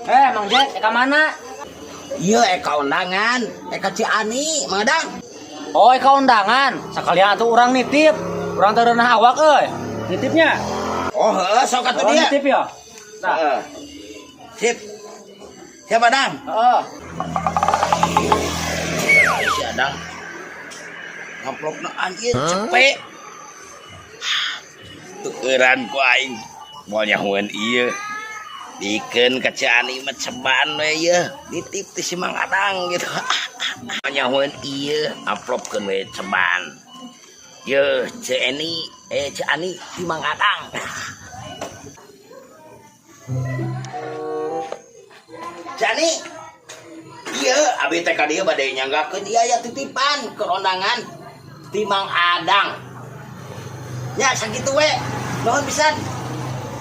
Eh, Mang Jack, eka mana? Iya, eka undangan, eka Ciani, Mang Adang. Oh, eka undangan. Sekalian atuh urang nitip. Urang teu reunah awak euy. Nitipnya. Oh, heeh, sok atuh Urang dia. nitip ya. Nah, Heeh. Sip. Siapa, Dang? Heeh. Si Adang. Amplopna anjir cepet. Tukeran ku aing. Moal nyahoeun ieu. Bikeun ka Ciani mah ceban we ieu. Nitip ti si Mang Adang gitu. Moal nyahoeun ieu, amplopkeun we ceban. Ye, Ceu Eni, eh Ceu Ani ti Mang Adang. Ceu Ani, iya, abi teh ka dieu bade nyanggakeun ieu aya titipan ke undangan ti Mang Adang. Ya, sakitu we. Nuhun pisan.